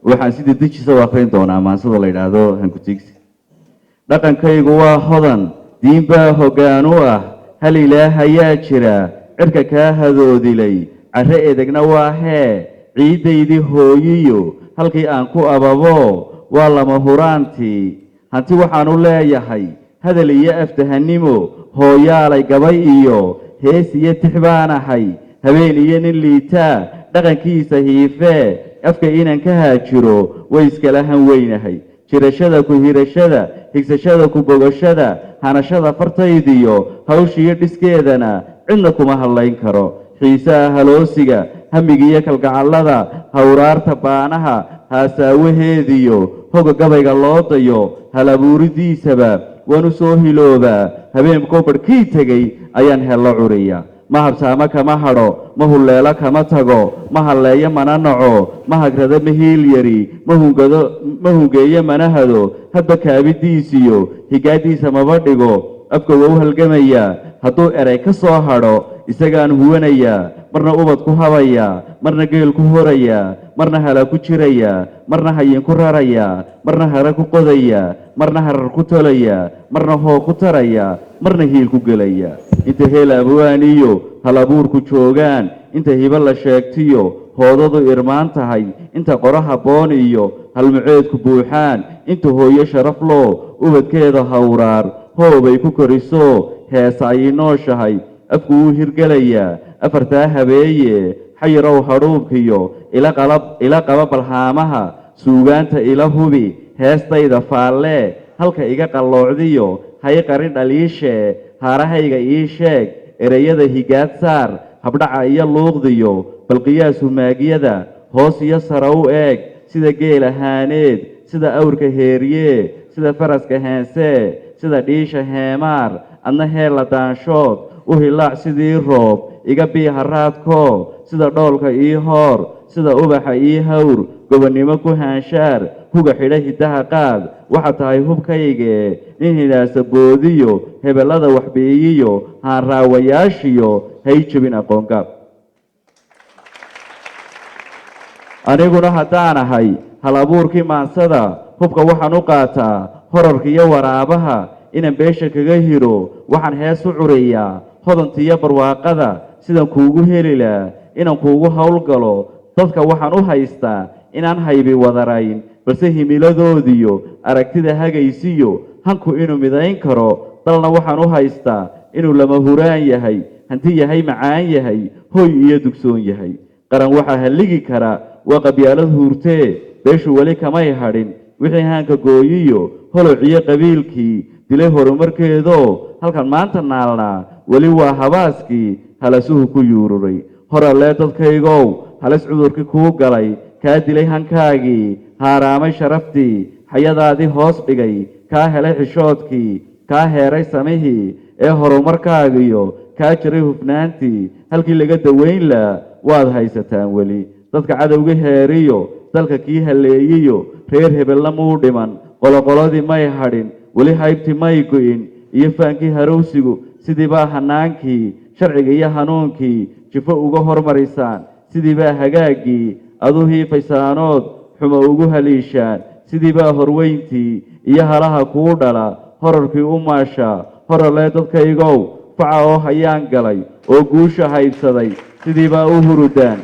Waxaan si dedejisa u akhrin doonaa maansada la yidhaahdo Hankutiigsi. Dhaqankaygu waa hodan, diin baa hoggaan u ah, hal ilaah ayaa jira, cirka kaa hadoodilay, carre edegna waa hee, ciiddaydii hooyiyo halkii aan ku ababo waa lama huraantii. Hanti waxaan u leeyahay hadal iyo aftahannimo, hooyaalay gabay iyo hees iyo tix baan ahay, habeen iyo nin liitaa dhaqankiisa hiifee, afka inaan ka haajiro way iskala han weynahay. Jirashada ku hirashada, higsashada ku bogashada, hanashada fartaydiyo hawshiyo dhiskeedana cidna kuma hadlayn karo. Xiisaha haloosiga, hamigiiyo kalgacallada, hawraarta baanaha, haasaawaheediyo hoga gabayga loo dayo, halabuuridiisaba waan u soo hiloobaa. Habeenkoo barhkii tegey ayaan hello curiya. Ma habsaamo kama hadho, ma hulleelo kama tago, ma halleeyo mana naco, ma hagrado, ma hiil yari, ma hungado, ma hungeeyo mana hado, hadba kaabidiisiyo higaadiisa maba dhigo. Afka waa u halgamayaa, hadduu eray ka soo hadho isagaan huwanayaa, marna ubad ku habayaa, marna geel ku horayaa, marna hala ku jirayaa, marna hayin ku rarayaa, marna hara ku qodayaa, marna harar ku tolayaa, marna hoo ku tarayaa, marna hiil ku gelayaa. Inta heel abwaan iyo hal abuurku joogaan, inta hibo la sheegtiyo hoodadu irmaan tahay, inta qoro habboon iyo halmuceedku buuxaan, inta hooyo sharaf loo ubadkeeda hawraar hoobay ku koriso heesa ay nooshahay, afku wuu hirgelayaa. Afartaa habeeye xayirow hadhuubkiyo ila qalab ila qaba balhaamaha suugaanta, ila hubi heestayda faallee, halka iga qalloocdiyo hay qarin dhaliishee, haarahayga ii sheeg, ereyada higaad saar, habdhaca iyo luuqdiyo balqiyaas humaagyada, hoos iyo sare u eeg, sida geela haaneed, sida awrka heeryee, sida faraska heensee, sida dhiisha heemaar, adna heella daanshood u hilaac sidii roob, iga bii haraadkoo sida dhoolka ii hoor, sida ubaxa ii hawr, gobonnimo ku haanshaar, huga xidha hiddaha qaad, waxaad tahay hubkaygee, nin hinaasa boodiyo hebellada waxbiiyiyo haanraawayaashiyo hay jebin aqoongaab. Aniguna haddaan ahay hal abuurkii maansada, hubka waxaan u qaataa horarka iyo waraabaha inaan beesha kaga hiro. Waxaan hees u curiyaa hodantiiyo barwaaqada, sidaan kuugu heli laa inaan kuugu howlgalo. Dadka waxaan u haystaa inaan haybi wadarayn, balse himiladoodiyo aragtida hagaysiyo hanku inuu midayn karo. Dalna waxaan u haystaa inuu lama huraan yahay, hanti yahay, macaan yahay, hoy iyo dugsoon yahay. Qaran waxaa halligi kara waa qabyaalad huurtee, beeshu weli kamay hadhin wixii haanka gooyiyo holociyo qabiilkii dilay horumarkeedoo halkan maanta naalnaa weli waa habaaskii halasuhu ku yuururay. Horalee dadkaygow, halis cudurkii kuu galay, kaa dilay hankaagii, haaraamay sharaftii, xayadaadii hoos dhigay, kaa helay xishoodkii, kaa heeray samihii ee horumarkaagiyo kaa jiray hufnaantii, halkii laga dawayn laa waad haysataan weli. Dadka cadowga heeriyo dalka kii halleeyiyo reer hebelna muu dhiman, qoloqoladii may hadhin weli, haybtii may go'in iyo faankii harowsigu, sidii baa hanaankii sharciga iyo hanuunkii jifo uga hormarisaan, sidii baa hagaaggii adu hiifaysaanood xumo ugu haliishaan, sidii baa horweyntii iyo halaha kuu dhala horarkii u maashaa. Horalee dadkaygow, faca oo hayaan galay oo guusha haybsaday, sidii baa u hurudaan.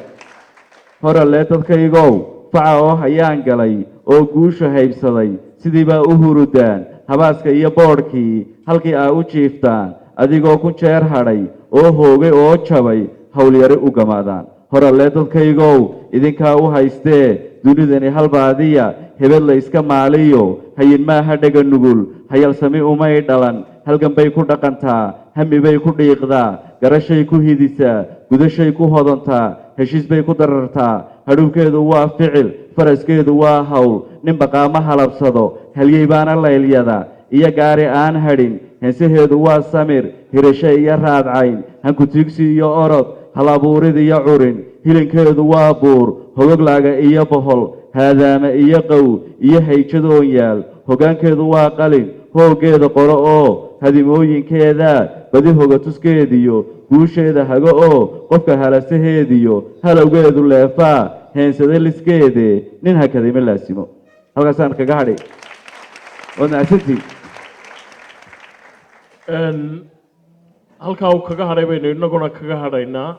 Horalee dadkaygow, faca oo hayaan galay oo guusha haybsaday, sidii baa u hurudaan. Habaaska iyo boodhkii halkii aa u jiiftaan, adigoo ku jeer hadhay oo hoogay oo jabay, howlyari u gamaadaan. Horalee dadkaygow, idinkaa u haystee dunidani halbaadiya, hebed la iska maaliyo hayin maaha dhega nugul, hayalsami umay dhalan, halgan bay ku dhaqantaa, hami bay ku dhiiqdaa, garashay ku hidisaa, gudashay ku hodantaa, heshiis bay ku darartaa. Hadhuubkeedu waa ficil, faraskeedu waa hawl, nin baqaama halabsado, halyey baana laylyada iyo gaari aan hadhin. Hensaheedu waa samir, hirasho iyo raadcayn, hankutiigsi iyo orod, halabuurid iyo curin. Hilinkeedu waa buur, hogoglaaga iyo bohol, haadaama iyo qow iyo hayjadoon yaal. Hoggaankeedu waa qalin, hooggeeda qoro oo hadimooyinkeeda badi, hoga tuskeediyo guusheeda hago oo qofka halasaheediyo halowgeedu leefaa. Heensade liskeede nin hakaday ma laasimo. Halkaasaan kaga hadhay, waad mahadsantihin. Halkaa uu kaga hadhay baynu inaguna kaga hadhaynaa.